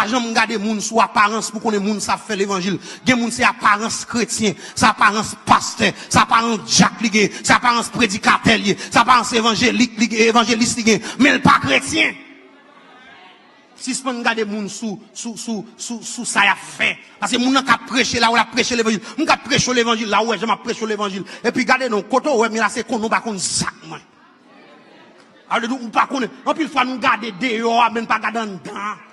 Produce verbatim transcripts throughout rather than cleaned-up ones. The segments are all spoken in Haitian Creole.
Janm gade moun sou aparans pou konnen moun sa ap fè levanjil. Gen moun se aparans kretyen, se aparans pastè, se aparans dyak li gen, se aparans predikatè li ye, se aparans evanjelik li gen, evanjelis li gen, men l pa kretyen. Sispann gade moun sou, sou, sou, sou, sou sa y ap fè. Paske moun nan k ap preche la, w ap preche levanjil. Moun k ap preche levanjil la, ou wè jan m ap preche levanjil. Epi gade non, kote w wè m ye la, se konnen w pa konn zak mwen. Sa vle di ou pa konnen. Anpil fwa nou gade deyò a, men n pa gade anndan an.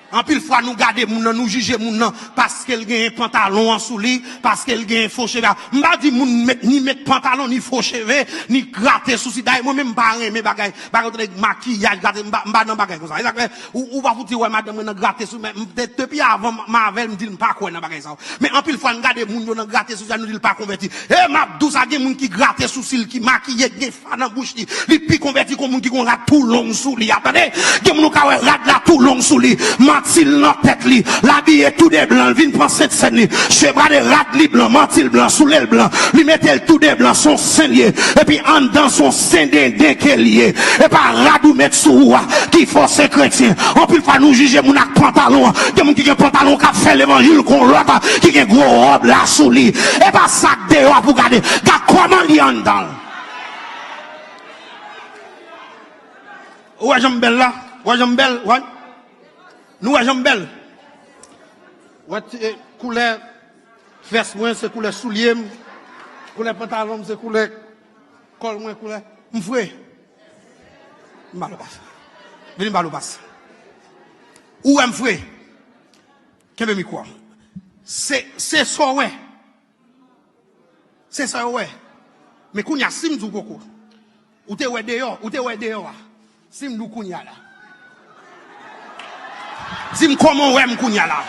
Anpil fwa nou gade moun nan, nou jije moun nan paske l gen pantalon an sou li, paske l gen fo cheve a. M pa di moun met, ni met pantalon, ni fo cheve, ni grate sousi. Dayè, mwen menm m pa renmen bagay, bagay yo tande makiyaj, grate, m pa, m pa nan bagay konsa. E sa k fè, ou, ou pa fouti wè madanm mwen nan grate sou, men m te, depi avan m, m avè l, m di l m pa kwè nan bagay sa yo. Men anpil fwa n gade moun yo nan grate sousi a, nou di l pa konvèti. E m ap di w sa, gen moun ki grate sousi l, ki makiye, ki gen fa nan bouch li. Li pi konvèti ke moun ki gon rad tou long sou li a. Tande, gen moun ou ka wè rad la tou long sou li. Manti l nan tèt li. L abiye tou de blan, l vin pran Sent Sèn li. Chevre de rad li blan, manti l blan, soulye l blan. Li mete l tou de blan, se yon sen l ye. Epi anndan se yon sen denden ke l ye. E pa rad ou met sou ou a ki fè w se kretyen. Anpil fwa nou jije moun ak pantalon an. Gen moun ki gen pantalon k ap fè levanjil, gon lòt ki gen gwo wòb la sou li. E pa sa k deyò a pou gade. Gad kòman li anndan l. Ou wè jan m bèl la? Ou wè jan m bèl? Wè? Nou wè jan m bèl? Wè ti, eh, koulè vès mwen se koulè soulye m, koulè pantalon m se koulè kòl mwen, koulè m fre. M ba l ou pas. Vini m ba l ou pas. Ou wè m fre? Kenbe mikwo a. Se, se sa w wè. Se sa yo wè. Men kounye a, si m di w koko, ou te wè deyò, ou te wè deyò a. Si m di w kounye a la. Di m kòman w wè m kounye a la.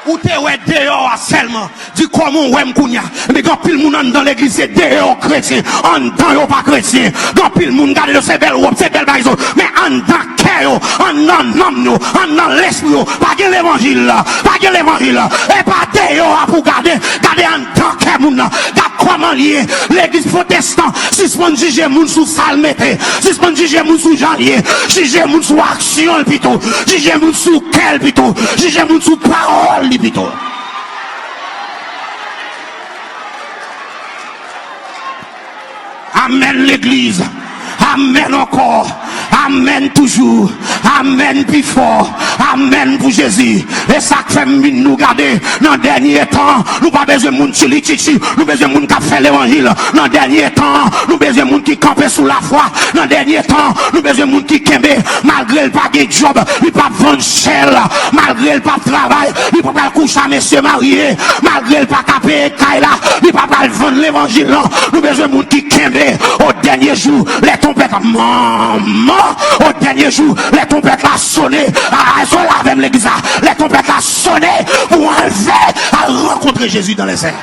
Ou te wè deyò a sèlman. Di kòman w wè m kounye a. Men gen anpil moun anndan legliz se deyò kretyen. Anndan yo pa kretyen. Gen anpil moun gade yo se bèl wòb, se bèl bagay yo. Men anndan kè yo, anndan nanm yo, anndan lespri yo. Pa gen levanjil la. Pa gen levanjil la. E pa deyò a pou gade. Gade anndan kè moun nan. Gad kòman l ye. Legliz pwotestan, sispann jije moun sou sa l mete. Sispann jije moun sou jan l ye. Jije moun sou aksyon l pito. Jije moun sou kè l pito. Jije moun sou pawòl li pito. Amèn, legliz. Amèn ankò. Amèn toujou. Amèn pi fò. Amèn pou Jezi. E sa k fè m vin nou gade nan dènye tan. Nou pa bezwen moun tchilichichi. Nou bezwen moun k ap fè levanjil. Nan dènye tan, nou bezwen moun ki kanpe sou lafwa. Nan dènye tan, nou bezwen moun ki kenbe. Malgre l pa gen djòb, li p ap vann chè l. Malgre l p ap travay, li pa pral kouche a mesye marye. Malgre l pa ka peye kay la, li pa pral vann levanjil lan. Nou bezwen moun ki kenbe. Au dernier jour, les trompettes, manman, au dernier jour, les trompettes la sonné. A, a, sou la avè m legliz la. Les trompettes la sonné pou anlve, al rankontre Jezi dans les airs.